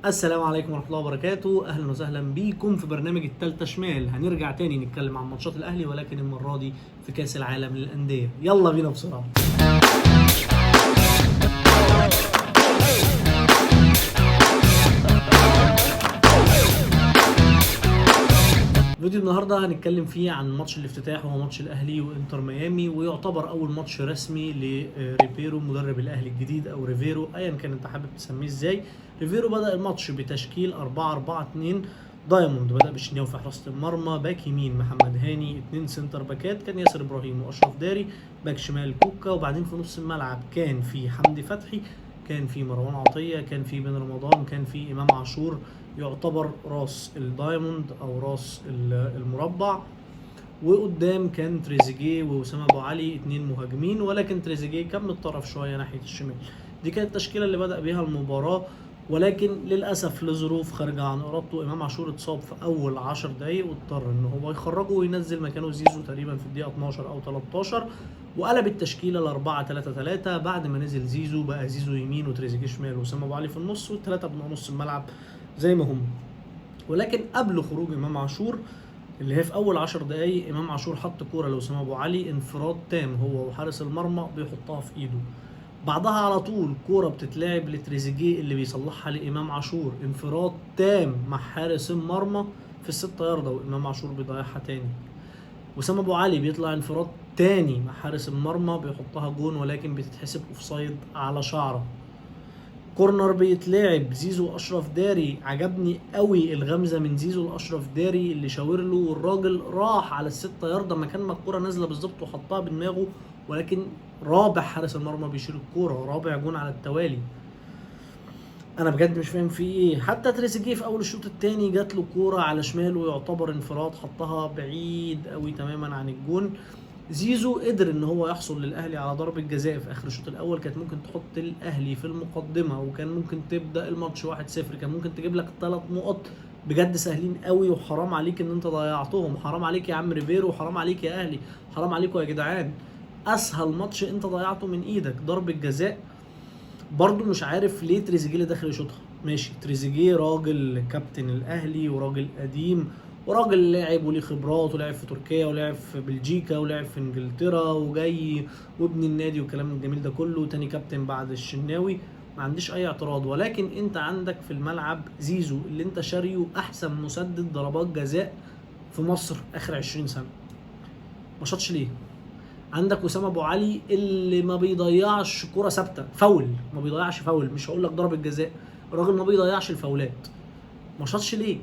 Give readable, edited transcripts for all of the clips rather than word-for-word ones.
السلام عليكم ورحمة الله وبركاته، أهلا وسهلا بيكم في برنامج التالتة شمال. هنرجع تاني نتكلم عن ماتشات الأهلي، ولكن المرة دي في كأس العالم للأندية. يلا بينا بسرعة. فيديو النهارده هنتكلم فيه عن ماتش الافتتاح، وهو ماتش الاهلي وانتر ميامي، ويعتبر اول ماتش رسمي لريبيرو مدرب الاهلي الجديد، او ريفيرو ايا كان انت حابب تسميه ازاي. ريفيرو بدا الماتش بتشكيل 4-4-2 diamond، بدا بالشناوي في حراسة المرمى، باك يمين محمد هاني، 2 center باكات كان ياسر ابراهيم واشرف داري، باك شمال كوكا، وبعدين في نص الملعب كان في حمدي فتحي، كان في مروان عطية، كان في بن رمضان، كان في امام عاشور، يعتبر راس ال diamond او راس المربع. وقدام كان تريزيجيه واسامة ابو علي 2 مهاجمين، ولكن تريزيجيه كان متطرف شوية ناحية الشمال. دي كانت التشكيلة اللي بدا بيها المباراة، ولكن للاسف لظروف خارجه عن ارادته امام عاشور اتصاب في اول 10 دقايق، واضطر ان هو يخرجه وينزل مكانه زيزو تقريبا في الدقيقة 12 او 13، وقلب التشكيلة ل 4-3-3. بعد ما نزل زيزو بقى زيزو يمين وتريزيجيه شمال واسامة ابو علي في النص، والثلاثة بنوع نص الملعب زي ما هم. ولكن قبل خروج امام عاشور اللي هي في اول 10 دقايق، امام عاشور حط كورة لاسامة ابو علي انفراد تام هو وحارس المرمى، بيحطها في ايده. بعدها على طول كورة بتتلعب لتريزيجيه اللي بيصلحها لامام عاشور، انفراد تام مع حارس المرمى في ال6 ياردة، وامام عاشور بيضيعها تاني. وسام ابو علي بيطلع انفراد تاني مع حارس المرمى بيحطها جون، ولكن بتتحسب offside على شعره. corner بيتلعب زيزو اشرف داري، عجبني قوي الغمزه من زيزو لاشرف داري اللي شاور له، والراجل راح على ال6 ياردة مكان ما الكورة نازله بالظبط وحطها بدماغه، ولكن رابع حارس المرمى بيشيل الكورة، رابع جون على التوالي. انا بجد مش فاهم في ايه. حتى تريزيجيه في اول الشوط الثاني جات له كورة على شماله يعتبر انفراد، حطها بعيد قوي تماما عن الجون. زيزو قدر ان هو يحصل للاهلي على ضربه جزاء في اخر الشوط الاول، كانت ممكن تحط الاهلي في المقدمة، وكان ممكن تبدا الماتش 1-0، كان ممكن تجيب لك 3 نقط بجد سهلين قوي، وحرام عليك ان انت ضيعتهم. حرام عليك يا عم ريفيرو، وحرام عليك يا اهلي، حرام عليكم يا جدعان. اسهل ماتش انت ضيعته من ايدك ضربه جزاء. برضو مش عارف ليه تريزيجيه اللي داخل يشوطها. ماشي، تريزيجيه راجل كابتن الاهلي وراجل قديم وراجل لاعب وليه خبرات، ولعب في تركيا ولعب في بلجيكا ولعب في انجلترا، وجاي وابن النادي والكلام الجميل ده كله، تاني كابتن بعد الشناوي، ما عنديش اي اعتراض. ولكن انت عندك في الملعب زيزو اللي انت شاريه احسن مسدد ضربات جزاء في مصر اخر 20 سنة، ما شاطش ليه؟ عندك اسامة ابو علي اللي ما بيضيعش كرة ثابتة، فاول ما بيضيعش فاول، مش هقول لك ضربه جزاء، الراجل ما بيضيعش الفاولات، ما شاطش ليه؟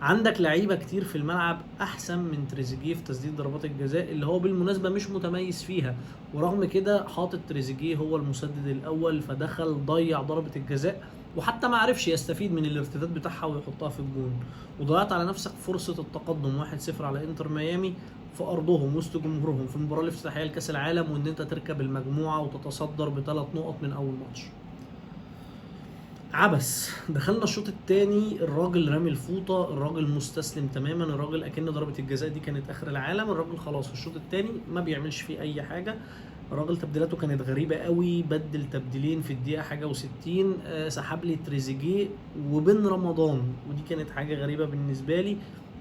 عندك لعيبة كتير في الملعب احسن من تريزيجيه في تسديد ضربات الجزاء اللي هو بالمناسبة مش متميز فيها، ورغم كده حاطط تريزيجيه هو المسدد الاول، فدخل ضيع ضربه الجزاء، وحتى ما عرفش يستفيد من الارتداد بتاعها ويحطها في الجون، وضيعت على نفسك فرصة التقدم 1-0 على انتر ميامي في ارضهم وسط جمهورهم في المباراة الافتتاحيه لكاس العالم، وان انت تركب المجموعة وتتصدر ب3 نقط من اول ماتش. عبس. دخلنا الشوط الثاني، الراجل رامي الفوطه، الراجل مستسلم تماما، الراجل اكن ضربه الجزاء دي كانت اخر العالم، الراجل خلاص في الشوط الثاني ما بيعملش فيه اي حاجة. الراجل تبديلاته كانت غريبة قوي، بدل تبديلين في الدقيقة حاجة و60، سحب لي تريزيجيه وبن رمضان، ودي كانت حاجة غريبة بالنسبة لي،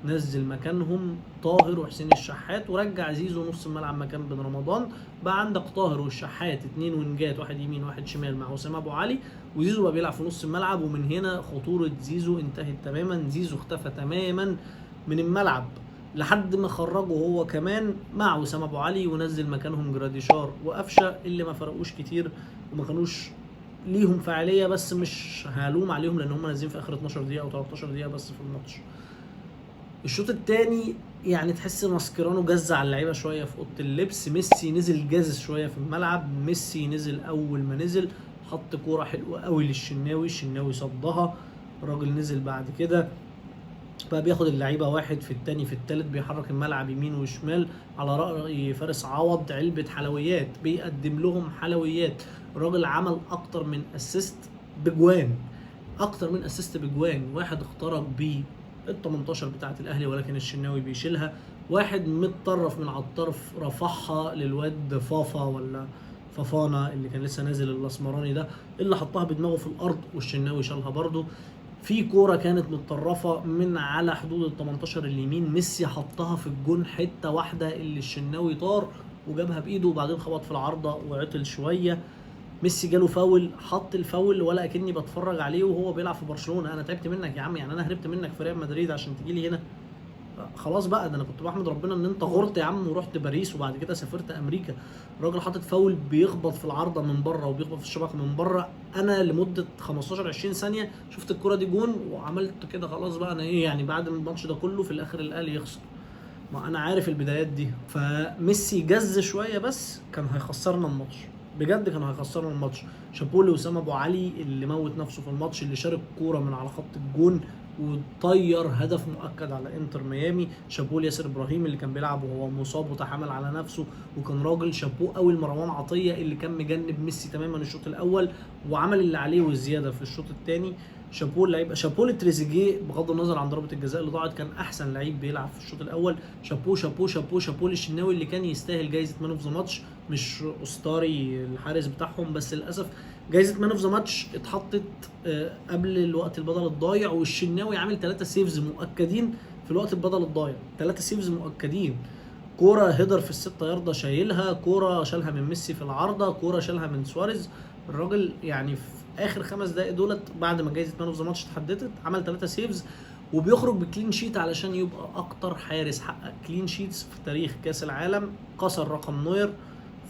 نزل مكانهم طاهر وحسين الشحات، ورجع زيزو نص الملعب مكان بن رمضان. بقى عندك طاهر والشحات 2 وينجات، واحد يمين واحد شمال مع وسام ابو علي، وزيزو بقى بيلعب في نص الملعب. ومن هنا خطورة زيزو انتهت تماما، زيزو اختفى تماما من الملعب لحد ما خرجه هو كمان مع وسام ابو علي، ونزل مكانهم جراديشار وقفشه اللي ما فرقوش كتير وما كانوش ليهم فاعلية، بس مش هلوم عليهم لان هم نازلين في اخر 12 دقيقة او 13 دقيقة بس في الماتش. الشوط الثاني يعني تحس ماسكيرانو جز على اللعيبة شوية في اوضة اللبس، ميسي نزل جاز شوية في الملعب، ميسي نزل اول ما نزل حط كورة حلوة قوي للشناوي، الشناوي صدها، الراجل نزل بعد كده بقى بياخد اللعيبة واحد في الثاني في الثالث، بيحرك الملعب يمين وشمال على راي فارس عوض، علبة حلويات بيقدم لهم حلويات. الراجل عمل اكتر من assist بجوان، اكتر من assist بجوان، واحد اخترق بيه ال 18 بتاعه الاهلي ولكن الشناوي بيشيلها، واحد متطرف من على الطرف رفعها للواد فافا ولا فافانا اللي كان لسه نازل الاسمراني ده اللي حطها بدماغه في الارض والشناوي شالها برده. في كورة كانت متطرفة من على حدود ال 18 اليمين، ميسي حطها في الجون حتة واحدة اللي الشناوي طار وجابها بايده، وبعدين خبط في العارضة وعطل شوية. ميسي جاله فاول، حط الفاول ولا اكني بتفرج عليه وهو بيلعب في برشلونة. انا تعبت منك يا عم، يعني انا هربت منك في ريال مدريد عشان تجي لي هنا؟ خلاص بقى، ده انا كنت بحمد ربنا ان انت غرت يا عم ورحت باريس وبعد كده سافرت امريكا. الراجل حاطط فاول بيخبط في العارضة من بره وبيخبط في الشبكة من بره. انا لمدة 15 20 ثانية شفت الكره دي جون وعملت كده، خلاص بقى انا ايه يعني بعد الماتش ده كله في الاخر الاهلي يخسر، ما انا عارف البدايات دي. فميسي جز شوية بس كان هيخسرنا الماتش بجد، كان هيخسرنا الماتش. شابوه لوسام ابو علي اللي موت نفسه في الماتش، اللي شارك كورة من على خط الجون وطير هدف مؤكد على انتر ميامي. شابوه لياسر ابراهيم اللي كان بيلعب وهو مصاب وتحامل على نفسه وكان راجل. شابوه قوي لمروان عطية اللي كان مجنب ميسي تماما الشوط الاول وعمل اللي عليه والزيادة في الشوط الثاني. شابوه لعيب، شابوه لتريزيجيه بغض النظر عن ضربه الجزاء اللي ضاعت، كان احسن لعيب بيلعب في الشوط الاول. شابوه شابوه شابوه شابوه للشناوي اللي كان يستاهل جايزة man of the match، مش اوستاري الحارس بتاعهم، بس للاسف جايزة man of the match اتحطت قبل الوقت البدل الضايع، والشناوي عامل 3 saves مؤكدين في الوقت البدل الضايع، 3 saves مؤكدين. كورة header في الستة ياردة شايلها، كورة شالها من ميسي في العارضة، كورة شالها من سواريز. الراجل يعني في اخر 5 دقائق دولت بعد ما جايزة man of the match اتحددت عمل 3 saves وبيخرج ب clean sheet علشان يبقى اكتر حارس حقق clean sheets في تاريخ كاس العالم، كسر رقم نوير.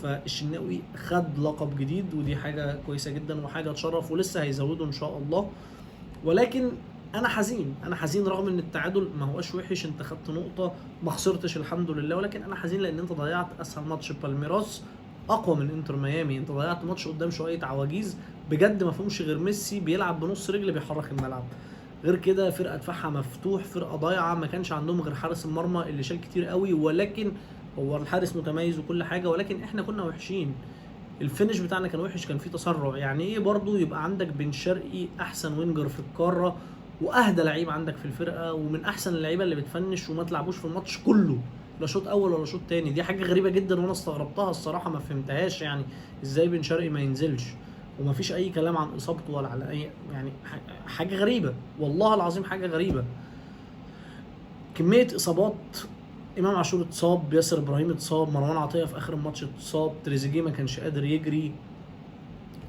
فالشناوي خد لقب جديد ودي حاجة كويسة جدا وحاجه تشرف، ولسه هيزودوا ان شاء الله. ولكن انا حزين، انا حزين رغم ان التعادل ما هوش وحش، انت خدت نقطة ما خسرتش الحمد لله، ولكن انا حزين لان انت ضيعت اسهل ماتش. بالميراس اقوى من انتر ميامي، انت ضيعت ماتش قدام شوية عواجيز بجد ما فيهمش غير ميسي بيلعب بنص رجل بيحرك الملعب، غير كده فرقه دفاعها مفتوح، فرقه ضايعة، ما كانش عندهم غير حارس المرمى اللي شال كتير قوي، ولكن هو الحارس متميز وكل حاجة، ولكن احنا كنا وحشين، ال finish بتاعنا كان وحش، كان فيه تسرع. يعني ايه برضو يبقى عندك بن شرقي احسن winger في القارة واهدى لعيب عندك في الفرقة ومن احسن اللعيبة اللي بتفنش وما تلعبوش في الماتش كله، لا شوط اول ولا شوط تاني؟ دي حاجة غريبة جدا وانا استغربتها الصراحة، ما فهمتهاش يعني ازاي بن شرقي ما ينزلش وما فيش اي كلام عن اصابته ولا على اي يعني حاجة غريبة والله العظيم، حاجة غريبة. كمية اصابات، امام عاشور اتصاب، ياسر ابراهيم اتصاب، مروان عطية في اخر الماتش اتصاب، تريزيجيه ما كانش قادر يجري،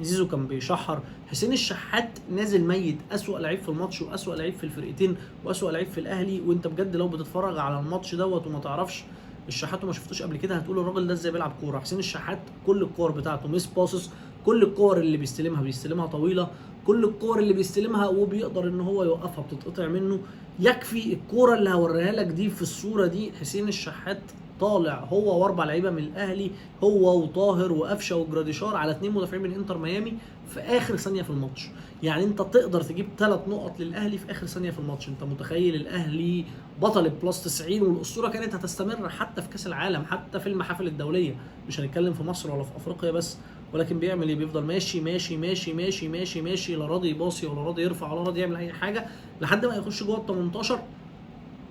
زيزو كان بيشحر، حسين الشحات نازل ميت، اسوأ لعيب في الماتش واسوأ لعيب في الفرقتين واسوأ لعيب في الاهلي. وانت بجد لو بتتفرج على الماتش دوت وما تعرفش الشحات وما شفتوش قبل كده هتقول الراجل ده ازاي بيلعب كورة. حسين الشحات كل الكور بتاعته miss passes، كل الكور اللي بيستلمها بيستلمها طويلة، كل الكور اللي بيستلمها وبيقدر ان هو يوقفها بتتقطع منه. يكفي الكورة اللي هوريها لك دي في الصورة دي، حسين الشحات طالع هو واربع لعيبة من الاهلي، هو وطاهر وقفشه وجراديشار على 2 مدافعين من انتر ميامي في اخر ثانية في الماتش. يعني انت تقدر تجيب 3 نقط للاهلي في اخر ثانية في الماتش. انت متخيل الاهلي بطل ال plus 90 والاسطوره كانت هتستمر حتى في كاس العالم، حتى في المحافل الدولية، مش هنتكلم في مصر ولا في افريقيا بس، ولكن بيعمل ايه؟ بيفضل ماشي ماشي ماشي ماشي ماشي ماشي، لا راضي يباصي ولا راضي يرفع ولا راضي يعمل اي حاجة لحد ما يخش جوه ال 18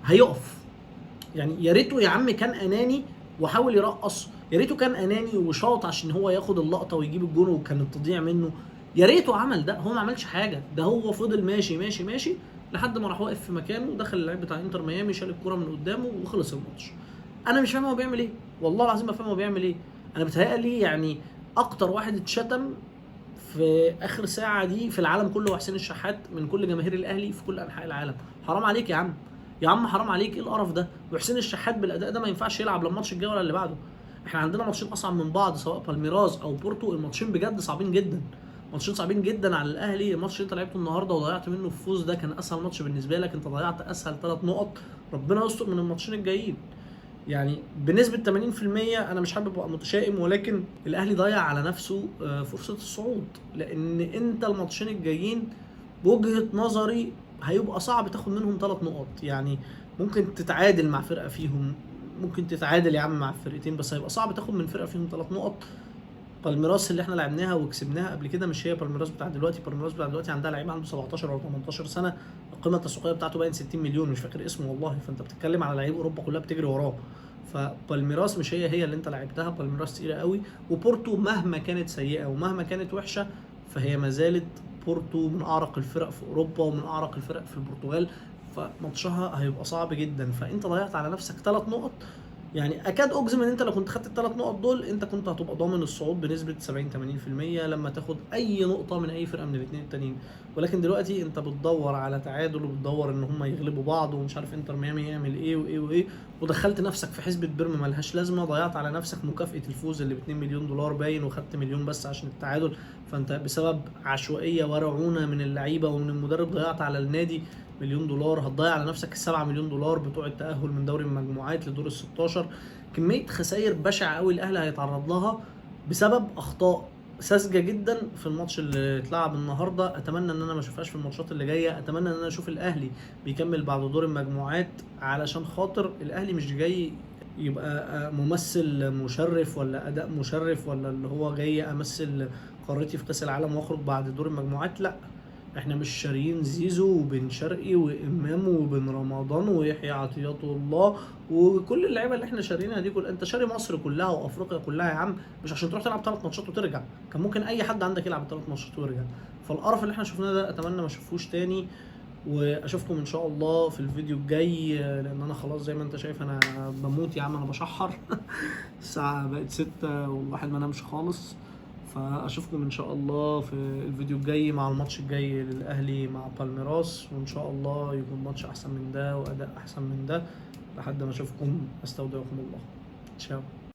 هيقف. يعني يا ريته يا عم كان اناني وحاول يرقص، يا ريته كان اناني وشاط عشان هو ياخد اللقطة ويجيب الجون وكانت تضيع منه، يا ريته عمل ده. هو ما عملش حاجة، ده هو فضل ماشي ماشي ماشي لحد ما راح واقف في مكانه، دخل اللعيب بتاع انتر ميامي شال الكورة من قدامه وخلص الماتش. انا مش فاهم هو بيعمل ايه، والله العظيم ما فاهم هو بيعمل ايه. انا بتهيألي يعني اكتر واحد اتشتم في اخر ساعة دي في العالم كله هو حسين الشحات من كل جماهير الاهلي في كل انحاء العالم. حرام عليك يا عم، يا عم حرام عليك، ايه القرف ده؟ وحسين الشحات بالاداء ده ما ينفعش يلعب لا الماتش الجاي ولا اللي بعده. احنا عندنا ماتشين اصعب من بعض، سواء بالميراس او بورتو، الماتشين بجد صعبين جدا، ماتشين صعبين جدا على الاهلي. الماتش اللي انت لعبته النهارده وضيعت منه الفوز ده كان اسهل ماتش بالنسبة لك، انت ضيعت اسهل 3 نقط. ربنا يستر من الماتشين الجايين. يعني بنسبة 80% انا مش حابب ابقى متشائم، ولكن الاهلي ضيع على نفسه فرصة الصعود، لان انت الماتشين الجايين بوجهه نظري هيبقى صعب تاخد منهم 3 نقط. يعني ممكن تتعادل مع فرقه فيهم، ممكن تتعادل يا عم مع فرقتين، بس هيبقى صعب تاخد من فرقه فيهم 3 نقط. بالميراس اللي احنا لعبناها وكسبناها قبل كده مش هي بالميراس بتاع دلوقتي. بالميراس بتاع دلوقتي عندها لعيب عنده 17 ولا 18 سنة، القيمة التسويقية بتاعته باين 60 مليون، مش فاكر اسمه والله. فانت بتتكلم على لعيب اوروبا كلها بتجري وراه، فبالميراس مش هي هي اللي انت لعبتها، بالميراس تقيلة قوي. وبورتو مهما كانت سيئه ومهما كانت وحشة فهي ما زالت بورتو من اعرق الفرق في اوروبا ومن اعرق الفرق في البرتغال، فماتشها هيبقى صعب جدا. فانت ضيعت على نفسك 3 نقط، يعني اكاد اجزم ان انت لو كنت خدت الثلاث نقط دول انت كنت هتبقى ضامن الصعود بنسبة 70 80% لما تاخد اي نقطة من اي فرقه من الاثنين التانيين. ولكن دلوقتي انت بتدور على تعادل وبتدور ان هم يغلبوا بعض ومش عارف انتر ميامي يعمل ايه وايه وايه، ودخلت نفسك في حسبه بيرم ملهاش لازمه. ضيعت على نفسك مكافاة الفوز اللي ب 2 مليون دولار باين، وخدت مليون بس عشان التعادل. فانت بسبب عشوائية ورعونه من اللعيبة ومن المدرب ضيعت على النادي مليون دولار. هتضيع على نفسك ال7 مليون دولار بتوع التأهل من دوري المجموعات لدور ال 16. كمية خسائر بشعة قوي الأهلي هيتعرض لها بسبب أخطاء ساذجة جدا في الماتش اللي اتلعب النهارده. أتمنى إن أنا ما أشوفهاش في الماتشات اللي جاية، أتمنى إن أنا أشوف الأهلي بيكمل بعد دور المجموعات، علشان خاطر الأهلي مش جاي يبقى ممثل مشرف ولا أداء مشرف ولا اللي هو جاي أمثل قارتي في كأس العالم وأخرج بعد دور المجموعات. لا، احنا مش شاريين زيزو وبن شرقي وامام وبن رمضان ويحيى عطيات الله وكل اللعيبة اللي احنا شارينها دي، كل انت شاري مصر كلها وافريقيا كلها يا عم، مش عشان تروح تلعب 3 ماتشات وترجع. كان ممكن اي حد عندك يلعب 3 ماتشات ويرجع. فالقرف اللي احنا شفناه ده اتمنى ما اشوفوش تاني، واشوفكم ان شاء الله في الفيديو الجاي، لان انا خلاص زي ما انت شايف انا بموت يا عم، انا بشحر. الساعة بقت 6 والواحد ما نامش خالص. فاشوفكم ان شاء الله في الفيديو الجاي مع الماتش الجاي للاهلي مع بالميراس، وان شاء الله يكون ماتش احسن من ده واداء احسن من ده. لحد ما اشوفكم استودعكم الله، تشاو.